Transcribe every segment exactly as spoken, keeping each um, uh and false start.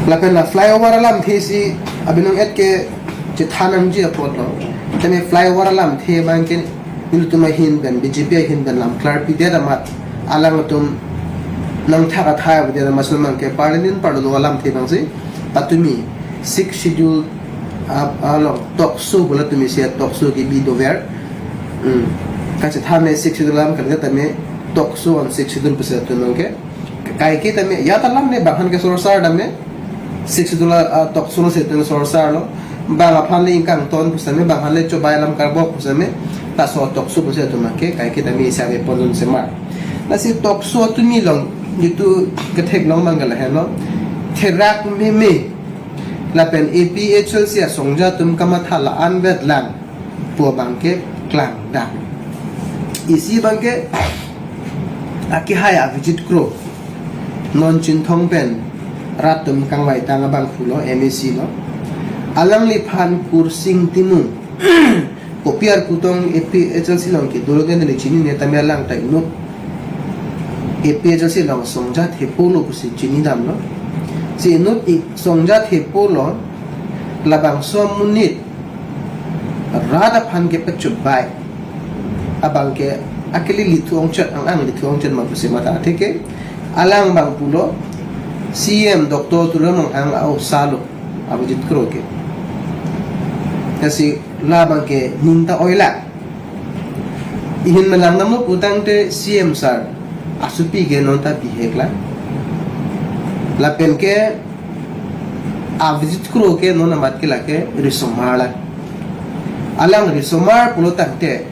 Lapen la flyover alamthe si abinong et ke chethan nangji apotlo. Tame flyover alamthe abangke nelitum ahin pen, B J P ahin pen lam klarpi det amat alangtum nangthak athai abu det amat sulmang ke parlenin parlo alamthe abang si patumi Sixth Schedule, ah, along tokso bola tumi si tokso kebi dover. Hmm. Kachethan ne Sixth Schedule alam kan tame tokso on Sixth Schedule pusi atum abangke. Kaike tame, ya ta lam ne banghan ke sorsar dam ne. Sixth Schedule, ah, tokso lo si atum sorsarlo. Bang aphan le ingkangton pusitame, banghan le chobai alam karbok pusitame. Laso tokso pusi atum ke, kaike tame isi ave pondun semar. Lasi tokso tumi along, jitu ketheklong abang ke lahenlo. Therak meme. Lapen A P H L C asongja atum kamatha la-an vetlang pu abangke klangdak. Isi abangke akehai Avijit Kro, non Chinthong pen rat atum kangvaitang abangphu lo, M A C lo. Alangliphan Kursing Timung. Kopi arkutong A P H L C along kedo lo ke neli chinine tame alang ta inut A P H L C along songja thepo lo pusi chinidamlo. Si inut i songja thepo lo, labangso amonit rat aphan kepachobai abangke akili lithu ongchot, ang ang lithu ongchot ma pusi matha atheke alang abang pulo C M Doctor Tuliram Ronghang a-osa lo Avijit Kro ke. Lasi labangke ning ta oila. Ihin melang namo putangte C M sir asupi ke non ta bihek la. Lapen ke Avijit Kro ke non amat ke lake risomar la. Alang risomar pulo tangte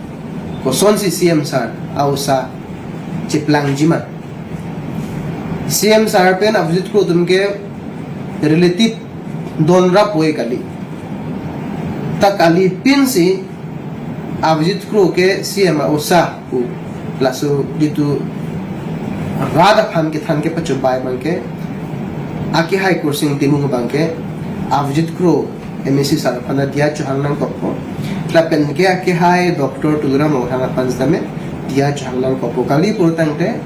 kosonsi C M sir a-osa cheplangjima. C M sir pen Avijit Kro atum ke relative don rapoi kali. Ta kali pinsi Avijit Kro ke C M a-osa pu laso jitu rat aphan kethan kepachobai abangke akehai Kursing Timung abangke Avijit Kro M A C sir aphan diya chohang nangkokpo. Lapen ke akehai Doctor Tuliram Ronghang aphan sitame diya chohang nangkokpo. Kali pulotangte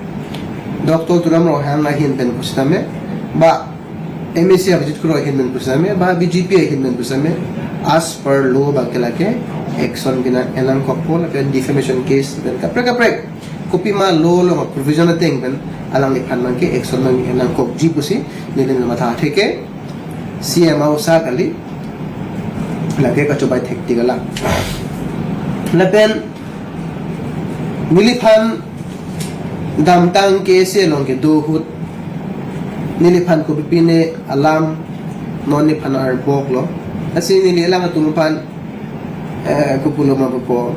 Doctor Tuliram Ronghang ahin pen pusitame ba M A C Avijit Kro ahin pen pusitame ba B J P ahin pen pusitame as per law abangke lake action bina enangkokpo lapen defamation case pen kaprek kaprek kopima law along provision ateng pen alangliphan abangke action abang enangkokji pusi neli matha atheke C M a-osa kali lake kachobai thektik alam. Lapen neliphan damtang K S A along kedo ahut neliphan kopipine alam non nephan arbok lo. Lasi neli alang atum aphan, eh, kopulo ma pupo,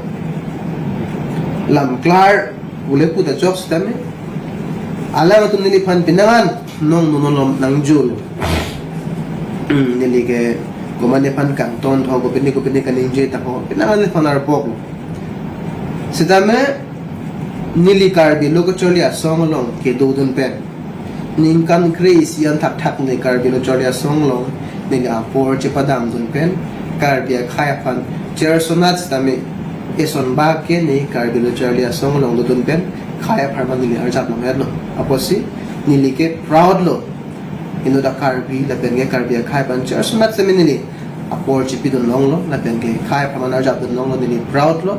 lamklar ule puta chok sitame alang atum neliphan pinangan nong nuno lom nangjo. Hmm, neli ke komat nephan kangtonthu kopine kopine kaningje ta ho, pinangan nephan arbok lo. Sitame neli Karbi Lo Kacharli Asong along kedodun pen ningkan kre-isi an thakthak neli Karbi Lo Charli Asong along neli apor chepadamdun pen Karbi akhei aphan chersonat sitame eson bak ke neli Karbi Lo Charli Asong along dodun pen khei apharman neli arjap longlo. Apotsi neli ke proud lo. Inut a Karbi lapen ke Karbi akhei aphan chersonat sitame neli apor chepidun longlo lapen ke khei apharman arjapdun longlo, neli proud lo.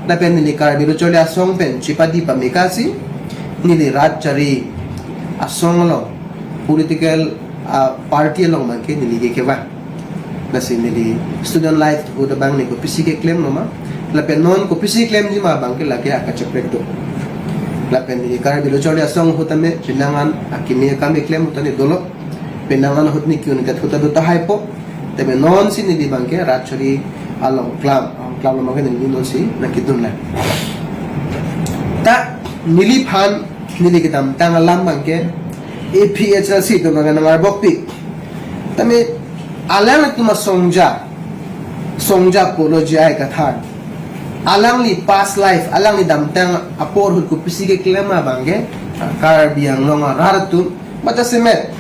Lapen neli Karbi Lo Charli Asong pen chepadi pameka si neli rat chari asong along political, ah, party along abangke neli ke kevang. Lasi neli student life ahut abang neli kopisi keklem lo ma lapen non kopisi klemji ma abangke lake akacheprek do. Lapen neli Karbi Lo Charli Asong ahut tame pinangan akimi akam keklem ahut tame dolo. Pinangan ahut neli ke-un ke ahut ta do tahai po. Tame nonsi neli abangke rat chari along klam, along klam abangke neli nonsi nangkedun lang. Ta neliphan neli kedamtang alam abangke A P H L C atum abangke nangarbokpik. Tame alanglitum asongja, songja pulo J I Kathar, alangli past life, alangli damtang apor ahut kopisi keklem abangke Karbi Anglong arat atum, mata semet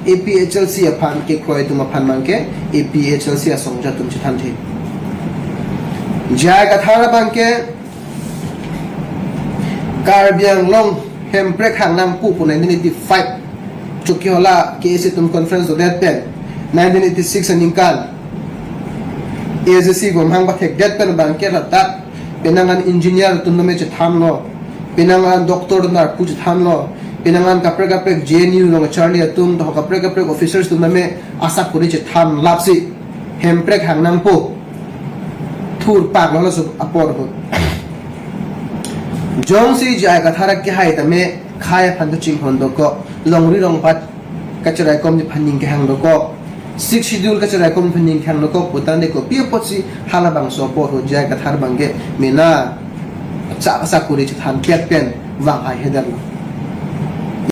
A P H L C aphan kekroi atum aphan abangke A P H L C asongja atum chethanthe. J I Kathar abangke Karbi Anglong Hemprek Hangnang pu pu nineteen eighty-five Chokihola K S A atum conference dodet pen nineteen eighty-six aningkan A S D C gomhang pathekdet pen abangke ladak penang an engineer atum tame chethanlo, penang an doctor atum arpu chethanlo, penang an kaprek kaprek J N U along charli atum, to kaprek kaprek officers atum tame asakuri chethan lapsi Hemprek hangnangpo. Thurpak lo laso apor ahut. Jongsi J I Kathar akehai tame khei aphan kachinghon dokok, longri longpat kacharaikomji aphan ning kehang dokok, Sixth Schedule kacharaikom aphan ning kehang dokok putangte kopi apotsi halabangso apor ahut J I Kathar abangke mena cha sakuri chethan pet pen vang hai hedetlo.